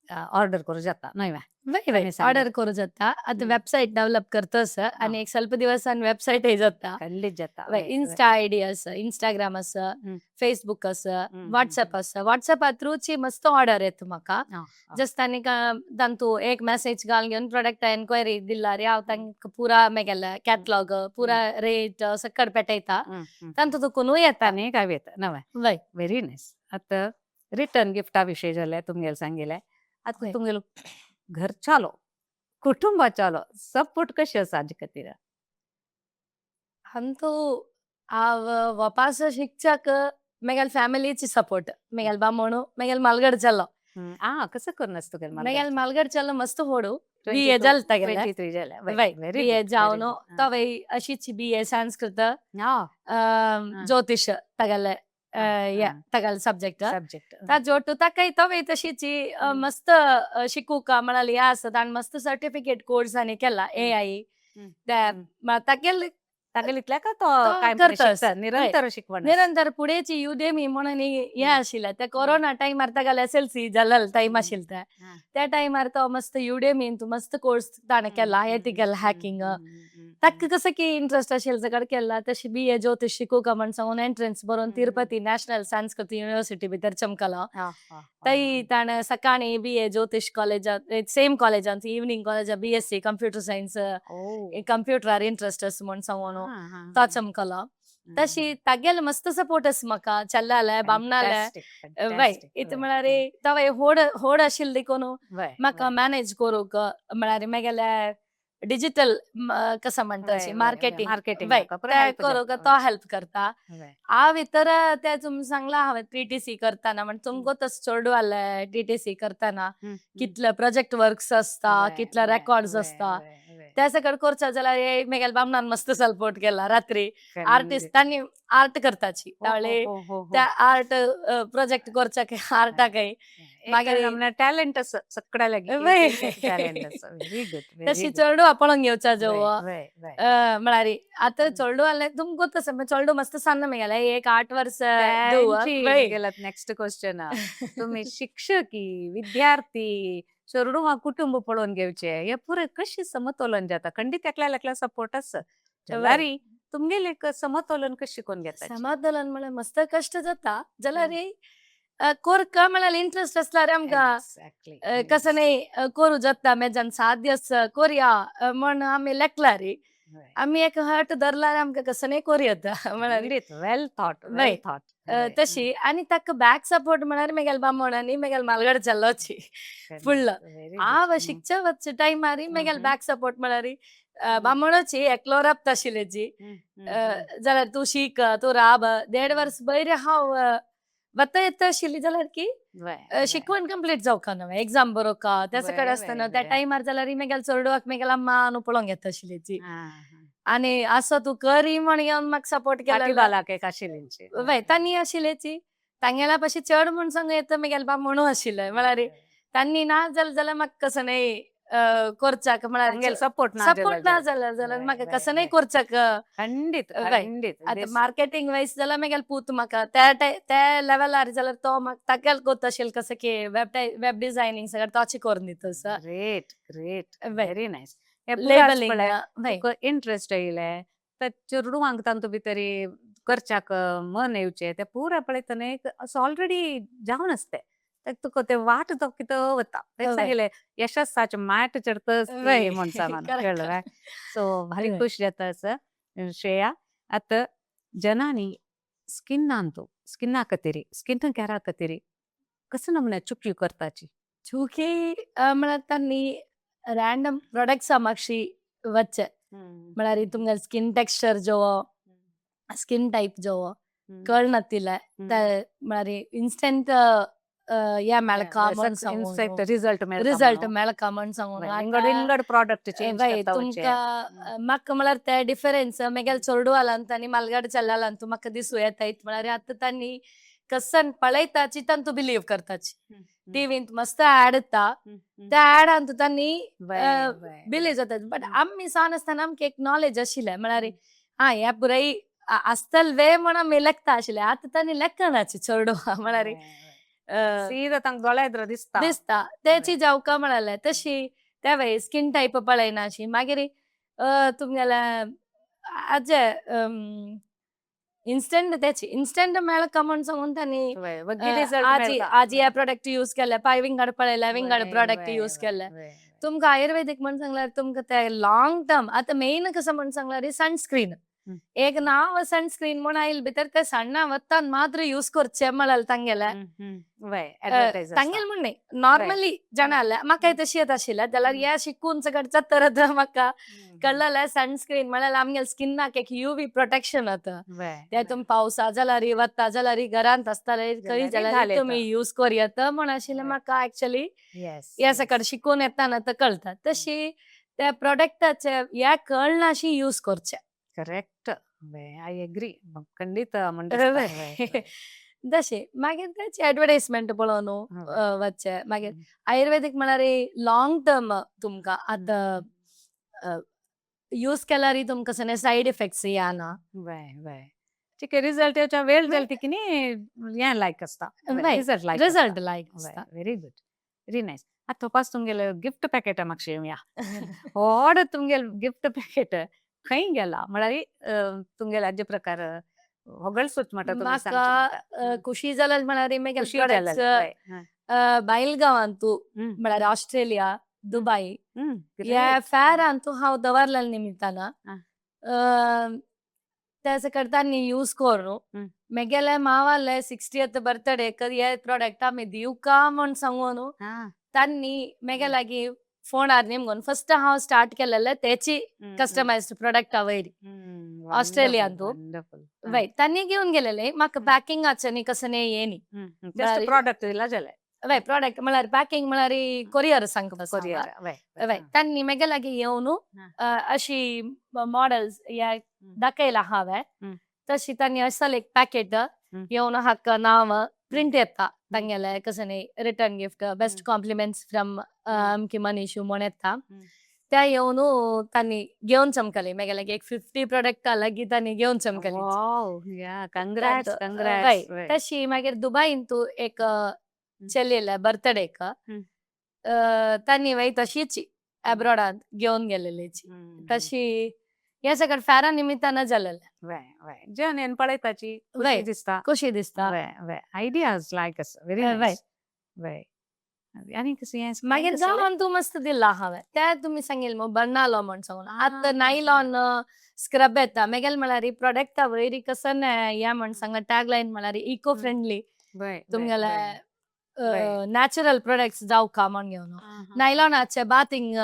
ऑर्डर करूं जाता न्हय वा? वय वय, ऑर्डर करूं जाता. आतां वेबसायट डेव्हलप करतस आनी एक स्वल्प दिवसान वेबसायटय जाता. खंडीत जाता. वय, इन्स्टा आयडी आसा, इंस्टाग्राम आसा, फेसबुक आसा, व्हॉट्सएप आसा. व्हॉट्सएपा थ्रूची मस्त ऑर्डर येता म्हाका. जस्ट तांणी तांतू एक मेसेज घालून घेवन प्रोडक्ट एन्क्वायरी दिल्यार हांव तांकां पुरा मेगेले कॅटलॉग पुरा रेट सकट पेटयता, तांतू तुकूनय येता. आनी काय येता नवें. वय. Very nice. आतां रिटर्न गिफ्टा विशयी जाल्यार तुमगेले सांगिलें आतां तुमगेलो घरच्यालो कुटुंबाच्यालो सपोर्ट कशी आसा हाजे खातीर? अंतू हांव वपास शिकच्याक मेगेले फॅमिलीची सपोर्ट, मेगेले बामणू, मेगेले मालगड चलो. आ कसं करून आसा तुगेलें? मेगेले मालगड चलो मस्त होडू बी ए जालें तागेलें. 23 जालें. वय, बी ए जावन तवय अशीच बी ए संस्कृत, ज्योतिष तागेले तागेले सब्जेक्ट. सब्जेक्ट. ताजोटू ताकाय तवय तशीची मस्त शिकूका म्हणाली हे आसा. ताणें मस्त सर्टिफिकेट कोर्स आनी केला ए I तागेले. तागेले इतल्या का तो तो काय करता. शिकता निरंतर शिकवण. निरंतर पुढेची युदेमी म्हणून हे आशिल्लें त्या कोरोना टायमार तागेले एसएलसी जाल्ले टायम आशिल्ले ते त्या टायमार तो मस्त युडेमीन तूं मस्त कोर्स ताणें केला, एथिकल हॅकिंग. ताका कसं की इंट्रस्ट आशिल्लो सगळें केला. तशी बी ए ज्योतिष शिकूका म्हण सांगून एंट्रन्स बरोवन तिरुपती नॅशनल संस्कृत युनिवर्सिटी भितर चमकलो. थंय ताणें सकाळी बी ए ज्योतिष कॉलेजांत, सेम कॉलेजांत इवनींग कॉलेजांत B S C computer science, कंप्युटरार इंट्रस्ट आसा म्हण सांगून तो चमकलो. तशी तागेले मस्त सपोर्ट आसा म्हाका, चल्लाले बामणाले. वय, इत म्हळ्यार तवय होड होड आशिल्लें देखून म्हाका मॅनेज करूंक म्हळ्यार मेगेले डिजिटल कसं म्हणटा मार्केटिंग मार्केटिंग वय ते करूंक तो हेल्प करता. हांव भितर ते तुमी सांगला हांवें टीटीसी करतना म्हण तुमकां तशें चेडवाले टीटीसी करतना कितले प्रोजेक्ट वर्क्स आसता, कितले रेकॉर्ड्स आसता, त्या सगळें करता जाल्यार मेगेले बामणान मस्त सपोर्ट केला. रात्री आर्टिस्ट तांणी आर्ट करताची त्यावेळी त्या आर्ट प्रोजेक्ट करच्या आर्टाकय मागीर टॅलेंट आसा सगळ्या लागीं टॅलेंट आसा. Very good. तशी चेडवां पळोवन घेवचा जवळ म्हळ्यार आतां चेडवाले तुमकां तशें चेडूं मस्त सान्न मेगेलें एक 8 वर्स. नेक्स्ट क्वेश्चन, तुम्ही शिक्षकी विद्यार्थी चेडवां कुटुंब पळोवन घेवचे हे पुरे कशें समतोलन जाता? खंडीत एकल्या एकल्या सपोर्ट आसा जाल्यार तुमगेले समतोलन कशें शिकोवन घेता? समतोलन म्हळ्यार मस्त कश्ट जाता जाल्यार कोरका म्हळ्यार इंट्रस्ट आसल्यार आमकां कसं न्ही करूं जाता. मेजान साध्य आसा कोरया म्हण आमी लेखल्यार, आमी एक हट धरल्यार आमकां कसं न्ही करूं येता म्हळ्यार. वेल थॉट, वेल थॉट. तशी आनी ताका बॅक सपोर्ट म्हळ्यार मेगेले बामण आनी मेगेले मालगड चलोची फुडलो. हांव शिकच्या वचच्या टायमार मेगेले बॅक सपोर्ट म्हळ्यार बामणची एकलो राबता आशिल्ल्याची जाल्यार तूं शीक, तूं राब. 1.5 वर्स बरें हांव वता येता आशिल्ली जाल्यार की शिकवण कंप्लीट जावका ना, एग्जाम बरोवका त्या सकड आसतना त्या टायमार जाल्यार मेगेल चेडवाक मेगेल्या अम्मा पळोवंक येता आशिल्ली आनी असो तूं करी म्हण घेवन म्हाका सपोर्ट केला. वय तांणी आशिल्ल्याची तांगेल्या पाशी चड म्हण सांगू येता मेगेल्या बाब म्हणू आशिल्ले, म्हळ्यार तांणी ना जालें जाल्यार म्हाका कसं नाही करचाक, म्हळ्यार सपोर्ट सपोर्ट ना जाल्यार जाल्यार म्हाका कसं नाही करचाक. खंडीत खंडीत. आतां मार्केटिंग वायज जाल्यार मेगेले पूत म्हाका त्या त्या लेवलार जाल्यार तो म्हाका ताका कोत्ता आशिल्लो कसं की वेब डिझायनिंग सगळें तोच करून दिता. Great great, very nice. Labelling interest येयले तर चेडवांक तांतू भितरी करच्याक मन येवचें ते पुरा पळयतना एक असो ऑलरेडी जावन आसते तुका ते वाट तो कितें वता सांगिल्लें यशस्साचे माट चडतच म्हण सांगून कळ्ळें. सो भारी खुश जाता असं श्रेया. आतां जनांनी स्किनान स्किना खातीर स्किन केअरा खातीर कसो नमुने चुकी करताची? चुकी म्हळ्यार तांणी रॅन्डम प्रोडक्ट्सा मातशी वच्चे, म्हळ्यार तुमगे स्किन टेक्स्चर जो स्किन टायप जो कळनातिल्ले म्हळ्यार इन्स्टंट या मेळका म्हण सांगून रिजल्ट रिजल्ट मेळका म्हण सांगून विंगड प्रॉडक्ट तुमकां म्हाका म्हळ्यार ते डिफरन्स मेगेल चेडवालांत आनी मालगाड चल्लालांत म्हाका दिसूं येता. म्हळ्यार आतां तांणी कसन पळयताची तांतू बिलीव करताची. टीव्हींत मस्त ऍड येता त्या ऍडांत तांणी बिलीव जाता. बट आमी सान आसतना आमकां एक नॉलेज आशिल्लें, म्हळ्यार हा ह्या पुराय आसतल वे म्हण आमी लेखता आशिल्ले. आतां तांणी लेखनाची चेडवा म्हळ्यार दिसता दिसता तेची जावका म्हळ्यार तशी त्या वेळी स्किन टायप पळयना अशी. मागीर तुमगेले आजे इन्स्टंट त्याची इन्स्टंट मेळका म्हण सांगून तांणी आजी हे प्रोडक्ट यूज केले, पाय विंगड पळयले विंगड प्रोडक्ट यूज केले. तुमकां आयुर्वेदीक म्हण सांगल्यार तुमकां ते लॉंग टर्म. आतां मेन कसं म्हण सांगल्यार सनस्क्रीन एक नांव सनस्क्रीन म्हण आयल भितर ते सण्णा वत्तान मात्र यूज करचे म्हळ्यार तांगेले तांगेले म्हण न्ही नॉर्मली जाणाले म्हाकाय तशी येत आशिल्लें जाल्यार हे शिकून सगळं तरत म्हाका कळ्ळें सनस्क्रीन म्हळ्यार आमगेले स्किनाक एक युवी प्रोटेक्शन जाता. ते तुमी पावसा जाल्यार वता जाल्यार घरांत आसताले खंय जाल्यार तुमी यूज करूं म्हण आशिल्लें म्हाका. एक्चुअली हे सगळं शिकून येताना तर कळटा तशी त्या प्रोडक्टाचे ह्या कळना अशी यूज करचे. करेक्ट, I agree, खंडीत. तशें मागीर तेची एडवर्टायजमेंट पळोवन वच्चे. मागीर आयुर्वेदीक म्हळ्यार लॉंग टर्म तुमकां आतां यूज केल्यार तुमकां सायड इफेक्ट्स येना. ठीक आहे, रिझल्ट येवच्या वेळ जाली ती की न्ही हें लायक आसता, रिझल्ट लायक रिझल्ट लायक आसता. Very good, very nice. आतां तपास तुमगेले गिफ्ट पॅकेट मातशें येवया. व्हड तुमगेले गिफ्ट पॅकेट खंय गेला म्हळ्यार तुमगेले हाजे प्रकार होगळसूच म्हणटा. म्हाका खुशी जाल्यार म्हळ्यार मागीर बायलगांवांतू म्हळ्यार ऑस्ट्रेलिया, दुबय ह्या फॅरांतू हांव दवरलेल्या निमित्तान त्या सकड तांणी यूज करून मेगेले मावाले 60th बर्थडेक हे प्रोडक्ट आमी दिवका म्हण सांगून तांणी मेगे लागीं फोनार निमगून फर्स्ट हांव स्टार्ट केलेले तेची कस्टमायज्ड प्रोडक्ट वयर ऑस्ट्रेलियांतू. वय तांणी घेवन गेलेले म्हाका पॅकिंगाचे न्ही कसं न्ही ये न्ही प्रोडक्ट दिला जाल्यार वय प्रोडक्ट म्हळ्यार पॅकिंग म्हळ्यार कोरियर सांगता. कोरियर वय तांणी मेगे लागीं येवन अशी मॉडेल्स ह्या दाखयला हांवें तशी तांणी असल एक पॅकेट येवन हाका नांव प्रिंट येता तांगेले कसं न्ही return gift best compliments from अमकी मनीश म्हण येता. त्या येवन तांणी घेवन चमकले मेगेले एक 50 प्रोडक्ट लागीं तांणी घेवन चमकले. तशी मागीर दुबयन तूं एक चलयेले बर्थडेक तांणी वय तशीच एब्रॉडांत घेवन गेलेलेची. तशी हे सगळं फॅरा निमित्तान जालेलें. जेवण पळयताची खुशी दिसता, खुशी दिसता. आयडियाज लायक आसा, व्हेरी नायस. वय आनी कसं मागीर गांवान तूं मस्त दिला हांवें त्या तुमी सांगिल्लें मगो बर्नालो म्हण सांगून. आतां नायलॉन स्क्रब येता मेगेले म्हळ्यार प्रोडक्टा वयर कसं या म्हण सांगला टॅग लायन म्हळ्यार इको फ्रेंडली तुमगेले नॅचरल प्रोडक्ट्स जावका म्हण घेवन नायलॉनाचे बाथिंग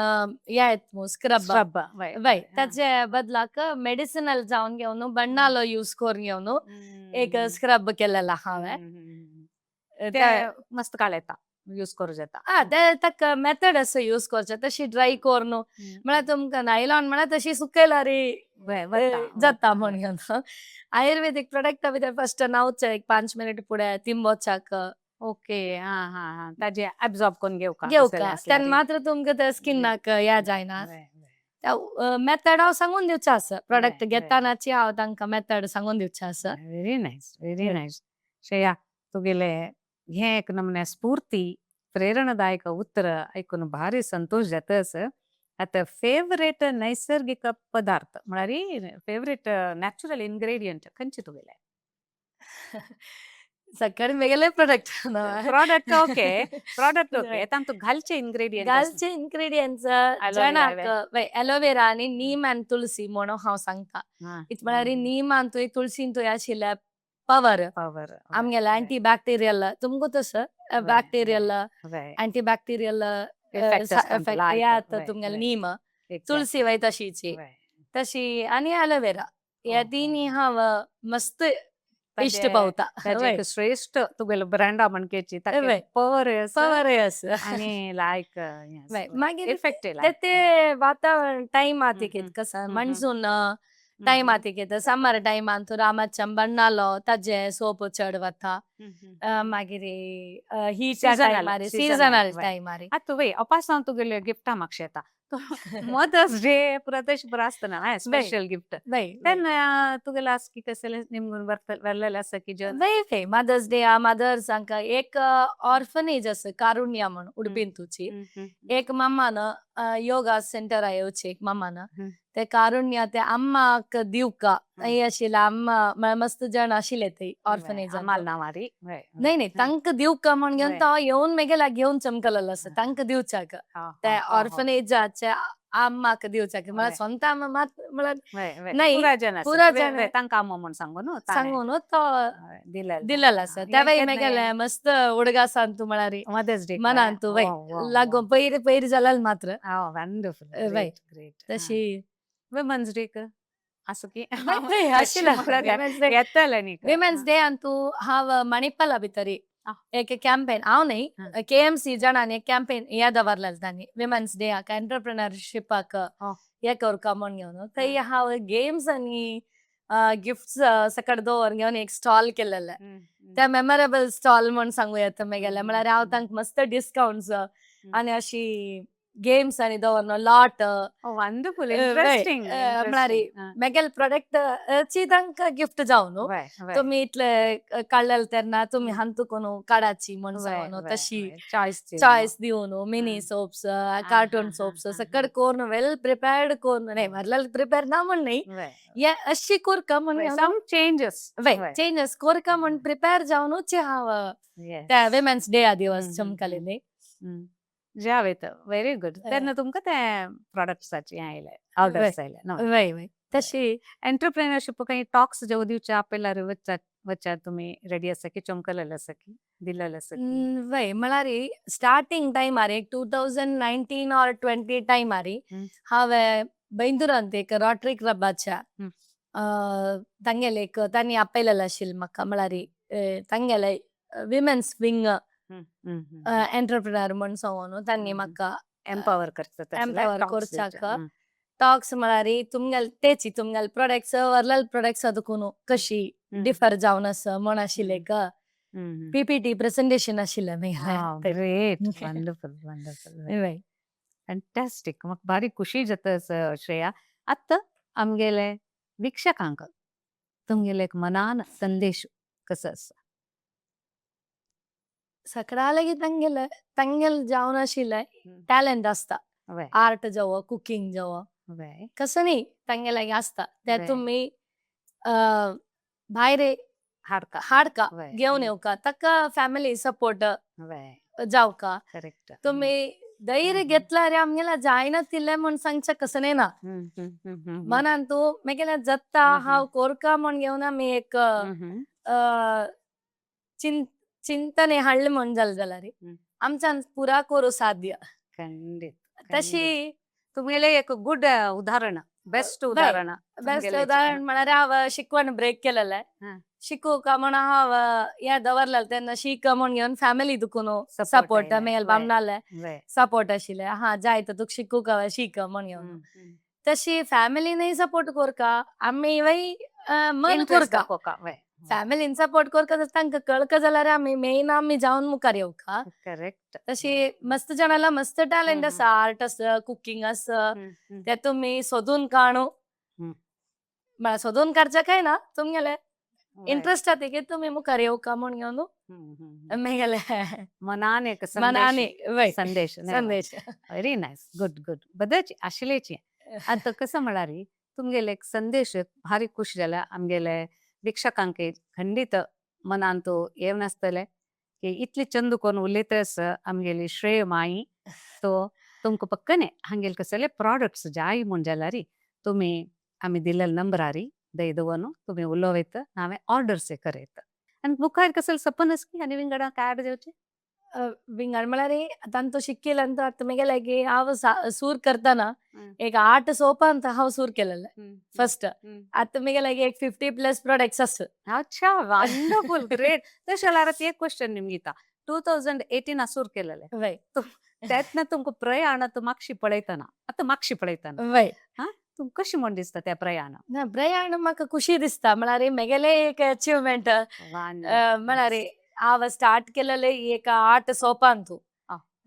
येत मु स्क्रब वय ताचे बदलाक मेडिसिनल जावन घेवन बण्णालो यूज करून घेवन एक स्क्रब केलेला हांवें. ते मस्त काळ येता यूज करू जाता. हा, ते ताका मेथड असो यूज करचे, तशी ड्राय करून म्हळ्यार तुमकां नायलॉन म्हळ्यार तशी सुकयल्यार जाता म्हण घेवन आयुर्वेदीक प्रोडक्ट भितर फर्स्ट न्हांवचें एक 5 मिनट फुडें तिंबोवच्याक. ओके, हा हा हा, ताजे ऍब्झॉर्ब करून घेवका. घेवका, तेन्ना मात्र तुमकां ते स्किनाक हे जायना. मेथड हांव सांगून दिवचें आसा, प्रोडक्ट घेतानाची हांव तांकां मेथड सांगून दिवचें आसा. Very nice, very nice. Shreya, तुगेले हें एक नमूने स्फूर्ती प्रेरणादायक उत्तर आयकून भारी संतोष जाता. आतां फेवरेट नैसर्गिक पदार्थ म्हळ्यार फेवरेट नॅचरल इन्ग्रेडियंट खंयचे तुगेले? सकाळी मेगेले product. Product, okay, product okay, तांतू घालचे इन्ग्रेडियंट. घालचे इन्ग्रेडियंट्स जणाक एलोवेरा आनी नीम आनी तुलसी म्हणून हांव सांगता. It म्हळ्यार नीमान तुवें तुलसीन तुवें आशिल्ल्या पवर पवर आमगेले अँटी बॅक्टेरियल, तुमकां तसो बॅक्टेरियल, अँटी बॅक्टेरियल इफेक्ट येता तुमगेले नीम तुलसी वय तशीची तशी आनी एलोवेरा, ह्या तिनी हांव मस्त इश्ट पावता. श्रेष्ठ तुगेलो ब्रँडा म्हणकेची पवर पवर आसा आनी लायक मागीर ते वातावरण टायम आती कसं मान्सून टायम आती, समर टायमान तूं रामाचम बण्णालो ताजे सोप चड वता, मागीर हिटा टायमार, सिजनल टायमार. आतां वय अपासांव तुगेले गिफ्टां म्हाका येता. मदर्स डे पुरा तशें पुरा आसतना स्पेशल गिफ्ट तेन्ना तुगेले आसा की कसले निमगून व्हरलेले आसा की जन? वय वय, मदर्स डे मदर्स हांकां एक ऑर्फनेज आसा कारुण्या म्हण उडपीन तुची एक मामान योगा सेंटर येवची एक मामान ते कारुण्य ते अम्माक दिवका हे आशिल्ले अम्मा म्हळ्यार मस्त जाण आशिल्ले ते ऑर्फनेज. नांवारी? न्हय न्हय, तांकां दिवका म्हण घेवन तो येवन मेगेल्या घेवन चमकलेलो आसा तांकां दिवच्याक, ते ऑर्फनेजाचे अम्माक दिवच्याक. म्हळ्यार स्वता अम्मा मात म्हळ्यार न्हय, पुरा जण तांकां अम्मा म्हण सांगू न्हू. सांगू न्हू, तो दिलेलो आसा. तेवय मेगेले मस्त उडगासान तूं म्हळ्यार मदर्स डे मनान तूं वय लागून पयर पयर जाल्यार मात्र. Wonderful, great. तशी विमन्स डेक असो की? येतले विमेन्स डे अंतू हांव मणिपाला भितरी एक कॅम्पेन, हांव न्हय, केएमसी जाणांनी एक कॅम्पेन हे दवरलेलें तांणी विमेन्स डे हाका एंटरप्रिनरशिपाक हे करका म्हण घेवन थंय हांव गेम्स आनी गिफ्ट्स सकट दवर घेवन एक स्टॉल केलेलें. ते मेमोरेबल स्टॉल म्हण सांगू येता मेगेलें. म्हळ्यार हांव तांकां मस्त डिस्कावंट्स आनी अशी गेम्स आनी दवरन lot. Wonderful, interesting. म्हळ्यार मेगेले प्रोडक्ट ची तांकां गिफ्ट जावं न्हू, तुमी इतले काडलेले तेन्ना तुमी हांतू कोण काडाची म्हण सांगून तशी चॉयस चॉयस दिवन मिनी सोप्स, कार्टून सोप्स सकट कोरून वेल प्रिपेर्ड कोरून, न्हय व्हरलेले प्रिपेर ना म्हण न्हय, हे अशी कोरका म्हण सम चेंजेस. वय, चेंजेस कोरका म्हण प्रिपेर जावनूच हांव त्या विमेन्स डे दिवस चमकलेले. ज्यावेत व्हेरी गुड. तेन्ना तुमकां ते प्रोडक्ट्साचे हें आयले, ऑर्डर्स आयले? वय वय, तशी. एंटरप्रेन्योरशीप काही टॉक्स जेव दिवच्या आपल्याला वच्चा वच्चा तुमी रेडी आसा की चमकलेले आसा की दिलेले आसा की? वय, म्हळ्यार स्टार्टिंग टायमार एक 2019 ऑर 20 टायमार हांवें बैंदुरांत एक रॉटरी क्लबाच्या तांगेले एक तांणी आपयलेलें आशिल्लें म्हाका, म्हळ्यार तांगेले विमेन्स विंग एंटरप्रिनर म्हण सांगून तांणी म्हाका एम्पावर करता. एम्पावर करच्याक टॉक्स, म्हळ्यार तुमगेले तेची तुमगेले प्रोडक्ट्स व्हरलेले प्रोडक्ट्स दुखून कशी डिफर जावन आसा म्हण आशिल्लें एक पीपीटी प्रेझेंटेशन आशिल्लें मागीर. Great, wonderful, wonderful. वय. फॅन्टास्टीक, म्हाका भारी खुशी जाता श्रेया. आतां आमगेले वीक्षकांक तुमगेले एक मनान संदेश कसो आसा? सगळ्या लागीं तांगेले तांगेले जावन आशिल्लें टॅलंट आसता, आर्ट जावं, कुकींग जावं, कसं न्ही तांगे लागीं आसता ते तुमी भायर हाडका हाडका, घेवन येवका, ताका फॅमिली सपोर्ट जावका. करेक्ट. तुमी धैर्य घेतल्यार आमगेल्या जायना तिल्लें म्हण सांगचें कसं न्ही ना, मनान तूं मेगेल्या जत्ता हांव कोरका म्हण घेवन आमी एक चिंतने हाडलें म्हण जालें जाल्यार आमच्यान पुरा करूं साध्य. खंडीत. तशी तुमगेले एक गुड उदाहरण, बेस्ट उदाहरण. बेस्ट उदाहरण म्हळ्यार हांव शिकवण ब्रेक केलेलें. शिकूका म्हण हांव हें दवरलेलें तेन्ना शीक म्हण घेवन फॅमिली दुकून सपोर्ट सपोर्ट आयले मेल वय बामणाले वय सपोर्ट आशिल्ले हा जाय तर तुका शिकूक हवे शीक म्हण घेवन तशी फॅमिलीनय सपोर्ट कोरका आमी वय मन इंट्रस्ट कोरका दाखोवका वय फॅमिलीन सपोर्ट कोरका तर तांकां कळका जाल्यार आमी मेन आमी जावन मुखार येवका. करेक्ट. तशी मस्त जाणाला मस्त टॅलंट आसा, आर्ट आसा, कुकींग आसा, ते तुमी सोदून काणू म्हळ्यार सोदून काडच्या काय ना तुमगेले इंट्रस्ट आसा की तुमी मुखार येवका म्हण घेवन मेगेले मनान एक मनाने वय संदेश नाही संदेश. व्हेरी नायस, गुड गुड, बदच आशिल्लेची. आतां कसं म्हळ्यार तुमगेले एक संदेश भारी खुश जाला आमगेले वीक्षकांक. खंडीत मनान तो येवन आसतले की इतली चंद कोण उलयतस आमगेली श्रेय माई. तो तुमकां पक्कने हांगेले कसले प्रॉडक्ट्स जाय म्हूण जाल्यार तुमी आमी दिल्ले नंबरारी दय दवरून तुमी उलोवयत, हांवें ऑर्डर्स करयत. आनी मुखार कसले सपन आसा की आनी विंगडा काय जावचे? विंगड म्हळ्यार आतां तो शिकेल आनी आतां मेगेले की हांव सूर करतना एक 8 सोपांत हांव सूर केलेले फर्स्ट. आतां मेगेले एक 50+ प्रोडक्ट्स आसा. अच्छा, वंडरफुल, ग्रेट. तशें जाल्यार आतां एक क्वेश्चन निमगिता. 2018 सूर केलेले वय तेन्ना तुमकां प्रयाण आतां मागशी पळयतना, आतां मागशी पळयतना वय तुमकां कशें म्हण दिसता त्या प्रयाण? ना, प्रयाण म्हाका खुशी दिसता. म्हळ्यार मेगेले एक अचिवमेंट, म्हळ्यार हांव स्टार्ट केलेले एक 8 सोपांतू,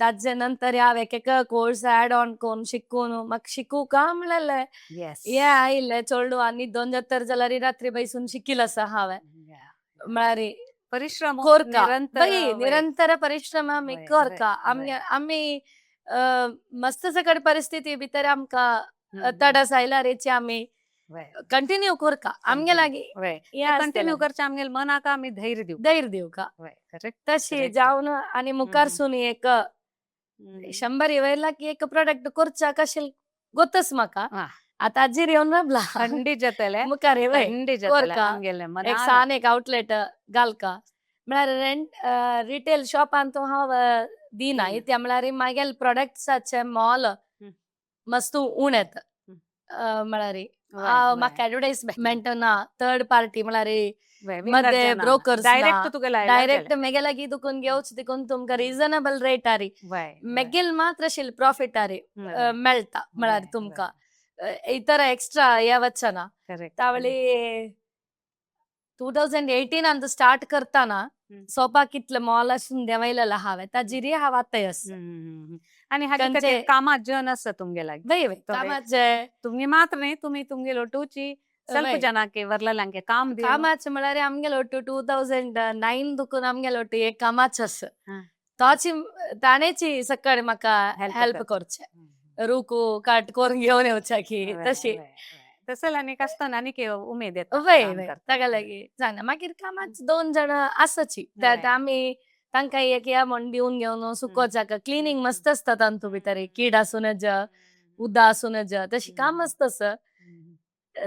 ताजे नंतर हांव एक एक कोर्स ऍड ऑन करून शिकून म्हाका शिकूका म्हणलेले हे आयिल्ले चेडूं आनी दोन जातर जाल्यार रात्री बैसून शिकील आसा हांवें. म्हळ्यार परिश्रम कोरका निरंतर बई निरंतर परिश्रम आमी कोरका. आमी आमी मस्त सकट परिस्थिती भितर आमकां तडस आयल्यार हेची आमी कंटिन्यू कोरका आमगे लागीं हें कंटिन्यू आसतलें. करचें आमगेले मनाक आमी धैर्य दिवप, धैर्य दिवका. करेक्ट. तशी करेक्ट. जावन आनी मुखार सून एक 100 वयला की एक प्रोडक्ट करच्या कशें गोतच म्हाका. आतां आजीर येवन रावला. खंडीत जातले. मुखार वय खंडीत जातले. कोरका आमगेले एक मनान सान एक आउटलेट घालका. म्हळ्यार रेंट रिटेल शॉपान तो हांव दिना. दिना. इत्या म्हळ्यार म्हागेले प्रोडक्ट्साचे मोल मस्त उणें येता. म्हळ्यार म्हाका एडवर्टायजमेंट ना, थर्ड पार्टी म्हळ्यार मध्ये brokers ना. डायरेक्ट तुगेले डायरेक्ट मेगे लागीं दुकून घेवच देखून तुमकां रिजनेबल रेटारी मेगेल मात्र अशील प्रॉफिटारी मेळटा. म्हळ्यार तुमकां इतर एक्स्ट्रा हे वचना. करेक्ट. तावळी 2018 अंत स्टार्ट करतना सोपाक कितले मॉल आसून देंवयलेलो हांवें ताजेरय हांव आतांय आसा. आनी हाजे कंचे खातीर कामात जन आसा तुमगे लागीं. वय वय कामाचे तुमी मात्र न्ही, तुमी तुमगेले ओटोची ಸ್ವಲ್ಪ वय ಜನಕ್ಕೆ ವರ್ಲलांके काम दिवन कामाचे म्हळ्यार आमगेलो ಒಟ್ಟು 2009 दुकून आमगेलो ಒಟ್ಟು एक कामाच आसा. तोची ताणेची सकाळी म्हाका हेल्प हेल्प करता. करचें, रुकू काट करून घेवन येवच्या की तशी. तसं आनीक आसतना आनीक उमेद येता वय काम वय करता. ताका लागीं जायना मागीर कामाच दोन जाणां आसाची आमी तांकां एक या म्हण दिवन घेवन सुकोवच्याक. क्लिनींग मस्त आसता तांतू भितर, कीड आसूं नज, उदक आसूं नज, तशी काम मस्त आसा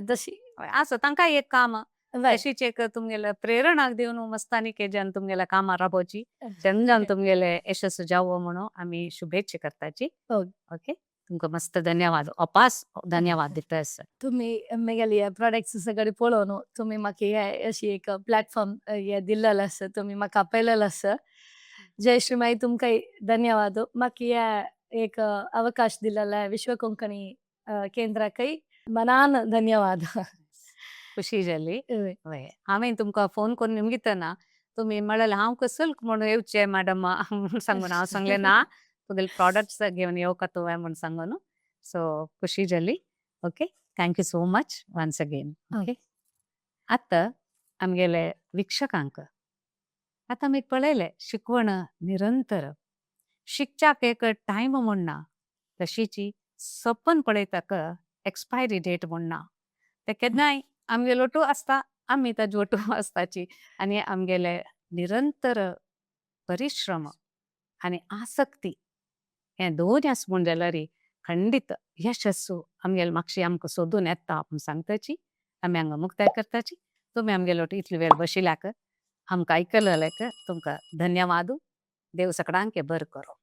तशी. आसा तांकां एक काम वय तशीच एक तुमगेले प्रेरणाक दिवन मस्त आनीक जन तुमगेल्या कामां राबोवची चंदन तुमगेले यशस्व जावो म्हणून आमी शुभेच्छा करताची. ओके, तुमकां मस्त धन्यवाद, अपास धन्यवाद दिता आसा. तुमी मेगेली प्रोडक्ट्स सगळे पळोवन तुमी म्हाका हे अशी एक प्लॅटफॉर्म हे दिल्लेलो आसा, तुमी म्हाका आपयलेलो आसा. जय श्री माई. तुमकां धन्यवाद म्हाका हे एक अवकाश दिल्लेलो. विश्व कोंकणी केंद्राकय मनान धन्यवाद. खुशी जाली. वय वय, हांवें तुमकां फोन करून निमगितना तुमी म्हणलें हांव कसल म्हणून येवचें मॅडम म्हणून सांगून हांव सांगलें ना, तुगेले प्रॉडक्ट्स घेवन येवका तुवें म्हूण सांगून. सो खुशी जाली. Okay, thank you so much once again. Okay, आतां आमगेले वीक्षकांक आतां आमी पळयलें शिकवण निरंतर शिकच्याक एक टायम म्हूण ना, तशीची सपन पळयताक एक्सपायरी डेट म्हूण ना. ते केन्नाय आमगेलो ओटू आसता, आमी ताजे ओटू आसताची. आनी आमगेले निरंतर परिश्रम आनी आसक्ती हे दोन आसा म्हूण जाल्यार खंडीत यशस्सु आमगेले मागशी आमकां सोदून येता म्हूण सांगताची. आमी हांगा मुक्ताय करताची. तुमी आमगेले वटेन इतले वेळ बशिल्ल्याक, आमकां आयकलेल्याक तुमकां धन्यवाद. देव सगळ्यांक बरें करूं.